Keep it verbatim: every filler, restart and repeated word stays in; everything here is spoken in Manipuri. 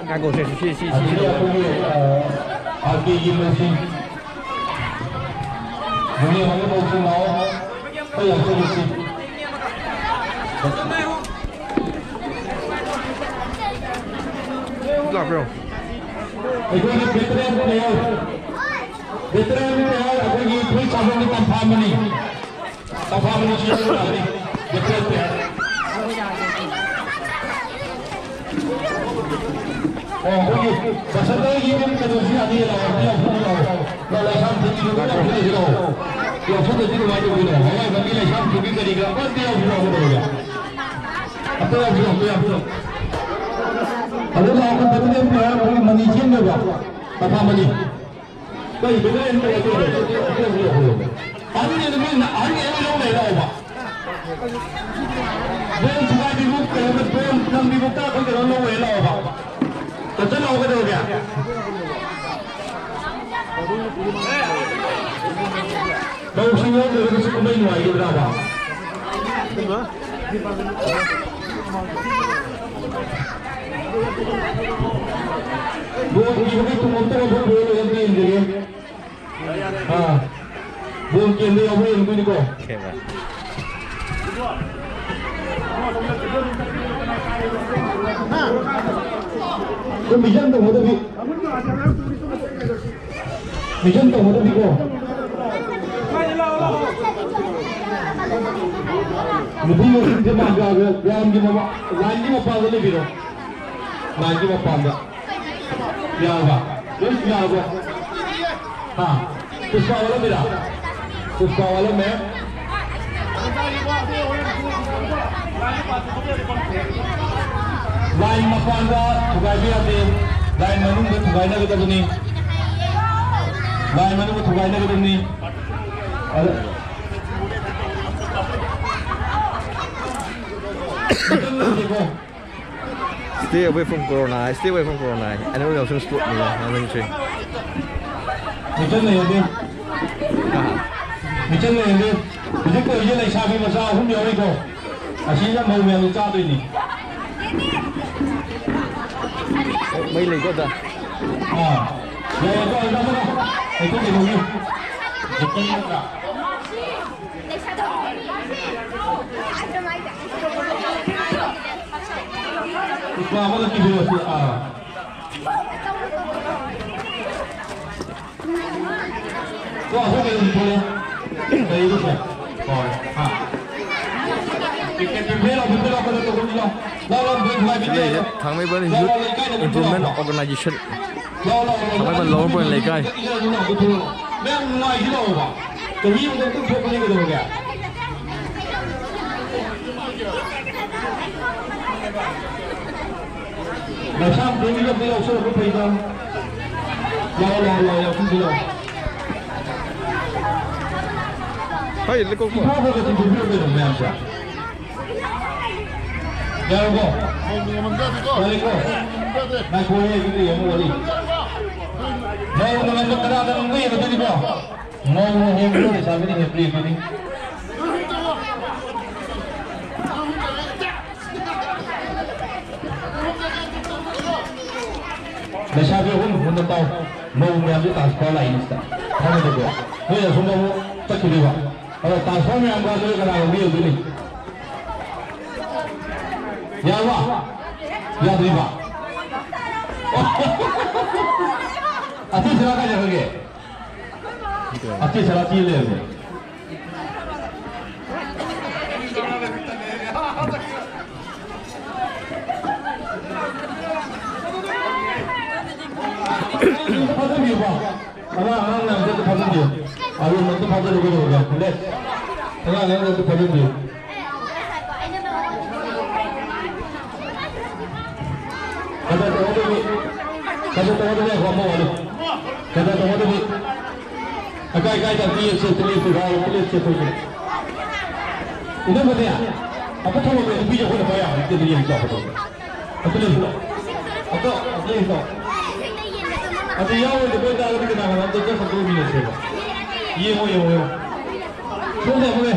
ꯉꯥꯏꯈꯣ, ꯁꯤ, ꯁꯤ, ꯁꯤ, ꯁꯤ, ꯁꯤ, ꯁꯤ꯫ ꯑꯗꯒꯤ ꯑꯩꯈꯣꯏꯒꯤ, ꯑ, ꯑꯥꯔ ꯀꯦꯒꯤ ꯃꯦꯁꯤ꯫ ꯃꯅꯤ ꯍꯣꯏ ꯃꯧꯁꯤꯡ ꯂꯥꯛꯑꯣ꯫ ꯑꯩꯈꯣꯏ ꯌꯥꯎꯁꯪꯒꯤꯁꯤ꯫ ꯂꯥꯛꯄꯤꯔꯣ꯫ ꯑꯩꯈꯣꯏꯒꯤ veteran player, veteran player ꯑꯩꯈꯣꯏꯒꯤ ꯐꯨꯔꯤꯠ ꯁꯥꯐꯝꯒꯤ ꯇꯝꯐꯥ ꯑꯃꯅꯤ꯫ ꯇꯝꯐꯥ ꯑꯃꯅꯤ ꯁꯤ ꯂꯥꯛꯑꯅꯤ꯫ Veteran player꯫ ꯑꯣ, ꯑꯩꯈꯣꯏꯒꯤ ꯕꯁꯟꯇꯒꯤ ꯌꯨꯝ ꯀꯩꯅꯣꯁꯤ ꯌꯥꯅꯤ, ꯂꯥꯛꯑꯣ, ꯂꯥꯛꯑꯣ, ꯂꯥꯛꯑꯣ꯫ ꯂꯥꯛꯑꯣ, ꯂꯥꯛꯑꯣ, ꯂꯥꯛꯑꯣ, ꯂꯥꯛꯑꯣ꯫ ꯌꯥꯎꯁꯪꯗꯗꯤ ꯀꯃꯥꯏꯅ ꯇꯧꯗꯣꯏꯅꯣ? ꯍꯋꯥꯏ ꯃꯪꯒꯤ ꯂꯩꯁꯥꯡ ꯊꯦꯝꯕꯤ ꯀꯔꯤ ꯀꯔꯥ ꯑꯝꯇ ꯌꯥꯎꯁꯤ, ꯂꯥꯛꯑꯣ, ꯀꯩꯗꯧꯔꯒꯦ? ꯑꯝꯇ ꯌꯥꯎꯁꯤ, ꯑꯝꯇ ꯌꯥꯎꯁꯤ꯫ ꯑꯗꯨ ꯂꯥꯛꯑꯣ, ꯑꯩꯈꯣꯏ ꯃꯅꯤ ꯆꯦꯟꯗꯣꯏꯕ꯫ ꯇꯝꯐꯥ ꯃꯅꯤ꯫ ꯀꯩ ꯕꯦꯔꯥ ꯑꯃ ꯇꯧꯔꯦ? ꯑꯗꯨꯅꯦ ꯅꯨꯃꯤꯠꯅ ꯑꯍꯟꯒꯤ ꯑꯃ ꯂꯧ ꯂꯩꯔꯦ ꯍꯥꯏꯕ꯫ ꯕꯣꯜ ꯊꯨꯒꯥꯏꯕꯤꯕꯨ ꯀꯩꯅꯣꯗ ꯕꯣꯜ ꯊꯝꯕꯤꯕꯨ ꯀꯥ ꯑꯩꯈꯣꯏ ꯀꯩꯅꯣ ꯂꯧ ꯂꯩꯔꯦ ꯍꯥꯏꯕ꯫ ꯀꯟꯁꯟ ꯂꯥꯛꯑꯣ ꯀꯩꯗꯧꯔꯒꯦ? ꯂꯧꯁꯤꯡ ꯌꯥꯎꯗ꯭ꯔꯒꯁꯨ ꯀꯨꯝꯍꯩ ꯅꯨꯡꯉꯥꯏꯒꯗ꯭ꯔꯕ? ꯕꯣꯜ ꯊꯤꯕꯒꯤ ꯇꯨꯡ ꯑꯝꯇ ꯑꯣꯟꯊꯣꯛꯄꯤꯔꯣ, ꯑꯝꯇ ꯌꯦꯡꯖꯒꯦ꯫ ꯑꯥ, ꯕꯣꯜ ꯀꯦꯟꯕ ꯌꯥꯎꯕ꯭ꯔꯥ ꯌꯦꯡꯗꯣꯏꯅꯤꯀꯣ꯫ ꯑꯗꯨꯝ ꯃꯤꯖꯟ ꯇꯧꯒꯗꯕꯤ꯫ ꯃꯤꯖꯟ ꯇꯧꯒꯗꯕꯤꯀꯣ꯫ ꯅꯨꯄꯤ ꯃꯁꯤꯡꯁꯦ ꯃꯥꯟꯗꯕ ꯒ꯭ꯔꯥꯎꯟꯒꯤ ꯃꯃꯥ-, ꯂꯥꯏꯟꯒꯤ ꯃꯄꯥꯟꯗ ꯂꯩꯕꯤꯔꯣ꯫ ꯂꯥꯏꯟꯒꯤ ꯃꯄꯥꯟꯗ꯫ ꯌꯥꯔꯕ? ꯂꯣꯏ ꯌꯥꯔꯕꯣ? ꯍꯥ? ꯄꯨꯁꯄꯥ ꯋꯥꯠꯂꯝꯃꯤꯔꯥ? ꯄꯨꯁꯄꯥ ꯋꯥꯠꯂꯝꯃꯦ꯫ ꯂꯥꯏꯟ ꯃꯄꯥꯟꯗ ꯊꯨꯒꯥꯏꯕ ꯌꯥꯗꯦ꯫ ꯂꯥꯏꯟ ꯃꯅꯨꯡꯗ ꯊꯨꯒꯥꯏꯅꯒꯗꯕꯅꯤ꯫ ꯂꯥꯏꯟ ꯃꯅꯨꯡꯗ ꯊꯨꯒꯥꯏꯅꯒꯗꯕꯅꯤ꯫ ꯑꯗ-, Stay away from corona. Stay away from corona. Anyone else in sport? Michelle Nayade. Michelle Nayade. ꯍꯧꯖꯤꯛ ꯇꯧꯔꯤꯁꯦ ꯂꯩꯁꯥꯕꯤ ꯃꯆꯥ ꯑꯍꯨꯝ ꯌꯥꯎꯔꯤꯀꯣ꯫ ꯑꯁꯤꯅ ꯃꯧ ꯃꯌꯥꯝꯅ ꯆꯥꯗꯣꯏꯅꯤ꯫ ꯃꯩ ꯂꯩꯀꯣ ꯑꯗ꯫ ꯑꯥ꯫ ꯌꯥꯏ, ꯑꯗꯣ, ꯑꯗꯣ, ꯑꯗꯣ꯫ ꯂꯩꯊꯣꯛ, ꯂꯩꯊꯣꯛ꯫ ꯖꯤꯄꯤ ꯅꯠꯇ꯭ꯔꯥ? ꯅꯨꯄꯥ ꯑꯃꯒ ꯀꯤꯍꯣꯝ ꯑꯁꯤ, ꯑꯥ꯫ ꯀꯣ, ꯑꯩꯈꯣꯏ ꯀꯩꯅꯣ ꯄꯤꯊꯣꯛꯑꯦ꯫ ꯀꯩꯅꯣ ꯁꯦ? ꯍꯣꯏ꯫ ꯑꯥ꯫ ꯄꯤꯊꯣꯛꯑꯦ, ꯄꯤꯊꯣꯛꯑꯦ, ꯀꯩꯅꯣ ꯇꯧꯕꯅꯤꯅ꯫ ꯂꯥꯎ, ꯂꯥꯎ, ꯕꯦꯟ ꯊꯨꯒꯥꯏꯕꯤꯗꯦ꯫ ꯁꯤ ꯂꯩꯔꯤꯁꯦ ꯊꯥꯡꯃꯩꯕꯟ ꯂꯥꯎ, ꯂꯥꯎ, Youth ꯂꯩꯀꯥꯏꯗ Improvement ꯄꯤꯊꯣꯛꯑꯣ꯫ Organization꯫ ꯂꯥꯎ, ꯂꯥꯎ, ꯂꯥꯎ, ꯊꯥꯡꯃꯩꯕꯟ ꯂꯥꯎ, ꯂꯧꯔꯝꯄꯣꯏ ꯂꯩꯀꯥꯏ꯫ ꯂꯥꯎ, ꯂꯥꯎ, ꯂꯥꯎ, ꯂꯥꯎ꯫ ꯃꯌꯥꯝ ꯅꯨꯡꯉꯥꯏꯁꯤ ꯂꯥꯛꯑꯣꯕ꯫ ꯆꯍꯤ ꯑꯃꯗ ꯑꯃꯨꯛꯇꯪ ꯊꯣꯛꯄꯅꯦ ꯀꯩꯗꯧꯔꯒꯦ? ꯂꯧꯁꯥꯝ ꯊꯦꯡꯒꯤꯗ ꯑꯝꯇ ꯌꯥꯎꯁꯜꯂꯛꯄ ꯐꯩꯗ꯫ ꯂꯥꯛꯑꯣ, ꯂꯥꯛꯑꯣ, ꯂꯥꯛꯑꯣ, ꯌꯥꯎꯁꯤꯟꯁꯤ ꯂꯥꯛꯑꯣ꯫ ꯍꯩ, ꯂꯩꯀꯣꯛꯄ꯫ ꯏꯐꯥ ꯐꯥꯒ ꯆꯤꯡꯊꯣꯛꯄꯤꯔꯣ ꯀꯩꯅꯣ ꯃꯌꯥꯝꯁꯦ꯫ ꯌꯥꯔꯕꯣ? ꯌꯥꯔꯦꯀꯣ? ꯉꯥꯏꯈꯣꯍꯦ, ꯑꯗꯨꯗꯤ ꯑꯃꯨꯛ ꯋꯥꯔꯤ꯫ ꯃꯧꯅ ꯉꯝꯕ ꯀꯅꯥꯗ ꯉꯝꯕ ꯌꯦꯡꯒꯗꯣꯏꯅꯤꯀꯣ? ꯃꯧꯅ ꯍꯦꯟꯕ꯭ꯔꯣ, ꯂꯩꯁꯥꯕꯤꯅ ꯍꯦꯟꯕ꯭ꯔꯣ ꯌꯦꯡꯗꯣꯏꯅꯤ꯫ ꯂꯩꯁꯥꯕꯤ ꯑꯍꯨꯝ ꯃꯨꯟꯅ ꯇꯥꯎ꯫ ꯃꯧ ꯃꯌꯥꯝꯁꯦ ꯇꯥꯟꯁ ꯄꯥ ꯂꯥꯛꯏꯅꯤ ꯁꯤꯗ꯫ ꯈꯪꯉꯦꯗꯀꯣ? ꯅꯣꯏꯅ ꯑꯁꯣꯝꯗ ꯑꯃꯨꯛ ꯆꯠꯈꯤꯗꯣꯏꯕ꯫ ꯑꯗꯣ ꯇꯥꯟꯁ ꯄꯥ ꯃꯌꯥꯝꯒ ꯅꯣꯏ ꯀꯅꯥꯒ ꯃꯤ ꯑꯣꯏꯗꯣꯏꯅꯤ? ꯌꯥꯔꯕ? ꯌꯥꯗ꯭ꯔꯤꯕ? ꯑꯇꯩ ꯁꯔꯥ ꯀꯥꯏ ꯆꯠꯈ꯭ꯔꯒꯦ? ꯑꯇꯩ ꯁꯔꯥ ꯆꯦꯜ ꯂꯩꯔꯝꯃꯦ꯫ ꯐꯥꯖꯟꯕꯤꯌꯨꯀꯣ꯫ ꯑꯉꯥꯡ, ꯑꯉꯥꯡ ꯃꯌꯥꯝꯁꯦ ꯑꯝꯇ ꯐꯥꯖꯟꯕꯤꯌꯨ꯫ ꯑꯔꯨꯟ ꯑꯝꯇ ꯐꯥꯖꯜꯂꯨ ꯀꯩꯗꯧꯔꯒꯦ? ꯂꯦꯞ꯫ ꯑꯉꯥꯡ, ꯑꯉꯥꯡ ꯑꯝꯇ ꯐꯥꯖꯟꯕꯤꯌꯨ꯫ ꯈꯖ ꯇꯧꯒꯗꯕꯤ, ꯈꯖ ꯇꯧꯒꯗꯕꯤ, ꯉꯥꯏꯈꯣ, ꯑꯃ ꯋꯥꯠꯂꯤ꯫ ꯈꯖ ꯇꯧꯒꯗꯕꯤ꯫ ꯑꯀꯥꯏ ꯑꯀꯥꯏꯗ ꯑꯝꯇ ꯌꯦꯡꯁꯤ, ꯑꯝꯇ ꯂꯦꯞꯁꯤ, ꯈꯔ ꯑꯝꯇ ꯂꯦꯞꯁꯤ ꯑꯩꯈꯣꯏꯁꯨ꯫ ꯏꯅꯝꯃꯅꯦ, ꯑꯝꯇ ꯊꯣꯛꯂꯛꯑꯣ, ꯅꯨꯄꯤꯁꯦ ꯑꯩꯈꯣꯏꯅ ꯄꯥꯏ ꯌꯥꯕ ꯅꯠꯇꯦ, ꯑꯗꯨ ꯌꯦꯡꯁꯤ ꯂꯥꯛꯑꯣ꯫ ꯑꯝꯇ ꯂꯦꯞꯁꯤ ꯂꯥꯛꯑꯣ꯫ ꯑꯝꯇ, ꯑꯝꯇ ꯂꯦꯞꯁꯤ ꯂꯥꯛꯑꯣ꯫ ꯑꯗꯨ ꯌꯥꯎꯔꯣꯏꯗꯕ ꯑꯣꯏꯇꯥꯔꯒꯗꯤ ꯀꯅꯥ ꯀꯅꯥ ꯑꯝꯇ just ꯑꯝꯇ ꯑꯣꯏꯃꯤꯟꯅꯁꯦꯕ꯫ ꯌꯦꯡꯉꯣ, ꯌꯦꯡꯉꯣ, ꯌꯦꯡꯉꯣ꯫ ꯊꯣꯛꯈ꯭ꯔꯕꯅꯦ꯫